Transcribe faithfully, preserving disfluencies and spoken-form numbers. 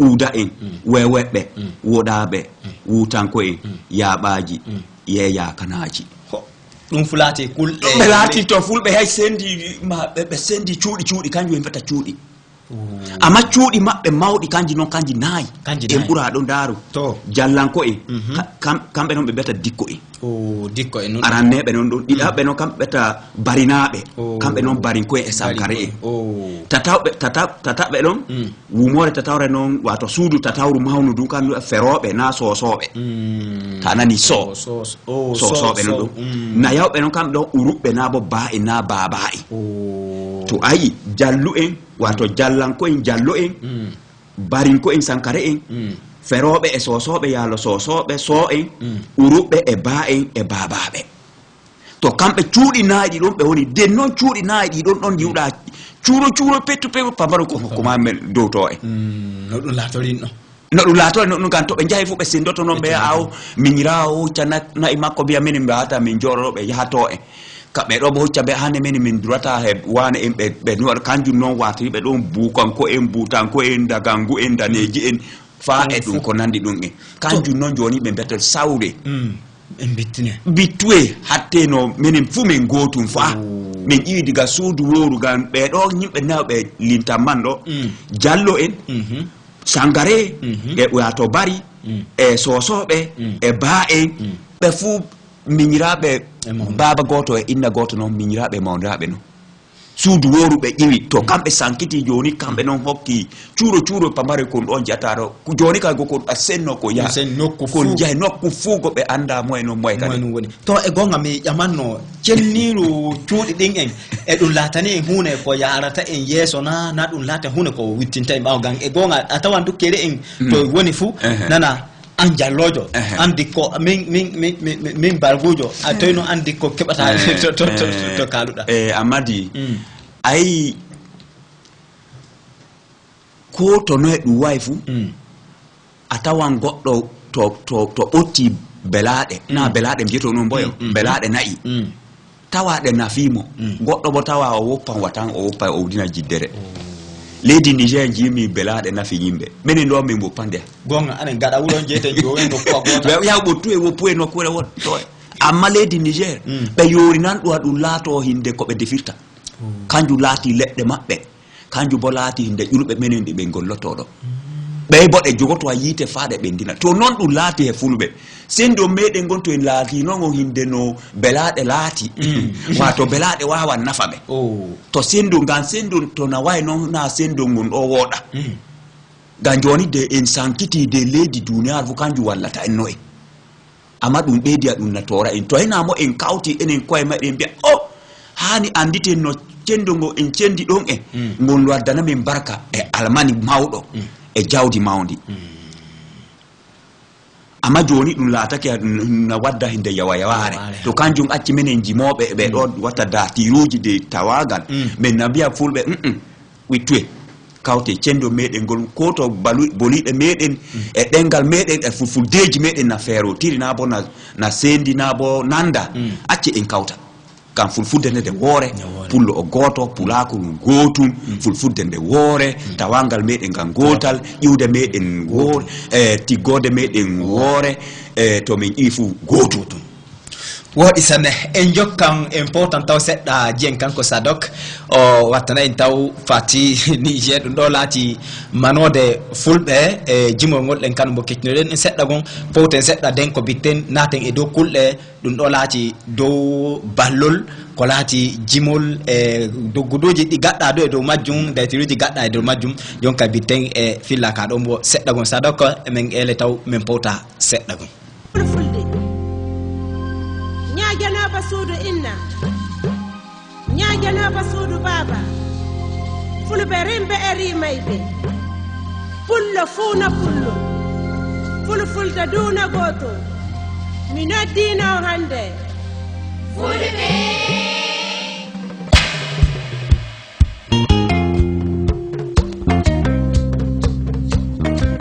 Uuda en, weweɓɓe, woɗaaɓe, wuutanko en, yaaɓaaji, yeeyaakanaaji. Ɗum fu laati kulɓe. Ɓe laati to fulɓe hay sendi ma ɓe sendi cuuɗi cuuɗi kanjum en mbiyata cuuɗi. Amma cuuɗi maɓɓe mawɗi kanji noon kanji nayi. En ɓura ɗo ndaaru. Jallanko en kamɓe noon ɓe mbiyata dikko en. Aranneeɓe noon ɗon ɗiɗaɓɓe noon kamɓe ɓeta barinaaɓe. Kamɓe noon barinko'en e sankare en. Tataɓɓe ɗon wumoore tatawre noon wato suudu tatawru mawnu ndun kan ferooɓe naa soosooɓe. Ta nani soo soosooɓe noon ɗon. Nayawɓe noon kamɓe ɗon uruɓɓe naa bo baa'en naa baaba'en. To ayi jallu'en wato jallanko'en jallo'en barinko'en sankare'en ferooɓe e soosooɓe yaalo soosooɓe soo'en uruɓɓe e baa'en e baabaaɓe. To kamɓe cuuɗi naayi ɗi ɗon ɓe woni den noon cuuɗi naayi ɗi ɗon ɗon ndiwɗa cuuro cuuro pettu pewu pamaro ko hokkuma men dowto en. No ɗum laatori no no ɗum laatore no ɗum kan to ɓe njahi fof ɓe sindoto noon ɓe aw miñiraawo hucca na'i makko mbiya minen mbaawata min jooɗoɗo ɓe yahato en. Kaɓɓe ɗo mbo hucca mbe hannde minen min durata he waane en ɓe ɓe nuwar kanjum noon wartiri ɓe ɗon buukanko en buutanko en dagangu en daneeji en faa e ɗum ko nanndi ɗum en. Kanjum noon jooni ɓe mbiyata sawre. Ɓe mbittine. Mbittuwe hatte no minen fuu min gootum faa. Min ƴiwi diga suudu wooru ngam ɓee ɗoo yimɓe nayo ɓe lintan man ɗo. Jallo en, Sangare, e Wato Bari, e Soosooɓe, e Baa en, ɓe fuu miñiraaɓe baaba gooto e inna gooto noon miñiraaɓe e mawniraaɓe noon. Suudu wooru ɓe ƴiwi to kamɓe sankiti jooni kamɓe noon hokki cuuro cuuro pamare kon ɗoon jiyata ɗo jooni kay go kon a senno ko yaha kon jahe nokku fuu go ɓe annda moye noon moye kadi. To e goonga mi ƴamanno cenniiru cuuɗi ɗin en e ɗum laatani en huunde ko yaarata en yeeso na na ɗum laata huunde ko wittinta en ɓaawo ngam e goonga a tawan dukkere en to woni fuu nana an jalloojo an dikko min min min min min barguujo a toyno an dikko keɓata to to to to kaluɗa e amadi ayi ko to noye ɗum wayi fuu a tawan goɗɗo to to to ɓotti belaaɗe na belaaɗe mbiyeto noon mboyo belaaɗe nayi tawa ɗe nafiimo goɗɗo bo tawa o woppan watan o woppa o udina jiddere. Leydi Niger njiimi belaaɗe nafi yimɓe minen ɗo min woppan nde. Gonga anen gaɗa wuron jeeten jowen nokkuwa goota. Yaw ɓottu e woppu e nokkuure won to amma leydi Niger ɓe yorinan ɗuwa ɗum laato hinde ko ɓe defirta. Kanjum laati leɗɗe maɓɓe. Kanjum bo laati hinde ƴulɓe menen ɗi ɓe gollotoo ɗo. Ɓey bo ɗe jogoto a yiite faa ɗe ɓendina. To non ɗum laati he fulɓe. Sendo meɗen ngon to en laatino ngon hinde no belaaɗe laati. Wato belaaɗe waawan nafa ɓe. To sendo ngan sendo to na wayi non na sendo ngon ɗo wooɗa. Ngam jooni de en sankiti de leydi duniyaaru fu kanjum wallata en no en. Amma ɗum ɓeydi a ɗum na toora en to hina mo en kawti enen koye meɗen mbiya o haani annditen no cendo ngo en cendi ɗon en ngol waddana min barka e almani mawɗo e jawdi mawndi. Amma jooni ɗum laatake na wadda hinde yawa yawaare to kanjum acci minen jimooɓe ɓe ɗo watta datiruuji de tawagal min na mbiya fulɓe. Ɓittuye kawte cendo meɗen ngol ko to boliɗe meɗen e ɗengal meɗen e fulfuldeji meɗen na feerotiri na bo na sendi na bo nanda. Acce en kawta ngam fulfulde nde nde woore. Pullo o gooto pulaku gootum fulfulde nde woore tawangal meɗen ngal gootal ƴiwde meɗen woore e tiggode meɗen woore e to min ƴiwi fuu gootum. Wooɗi sanne en jokkan en powtan taw seɗɗa jiyen kanko Sadok o wattana en taw fati Niger ɗum ɗo laati manode fulɓe e jimol ngol ɗen kano mbo keccinoɗen en seɗɗa gon powten seɗɗa den ko bitten naten e dow kulɗe ɗum ɗo laati dow ballol ko laati jimol e dogguduji ɗi gaɗɗa dow e dow majjum daytiruji gaɗɗa e dow majjum jonka bitten e fillaka ɗo mbo seɗɗa gon Sadok emen ele taw min powta seɗɗa gon. Fulfulde. Ñaajanooba suudu inna. Ñaajanooba suudu baaba. Fulɓe rimɓe e rimayɓe. Pullo fuu na pullo. Fulfulde duu na gooto. Mi noddiino hannde. Fulɓe.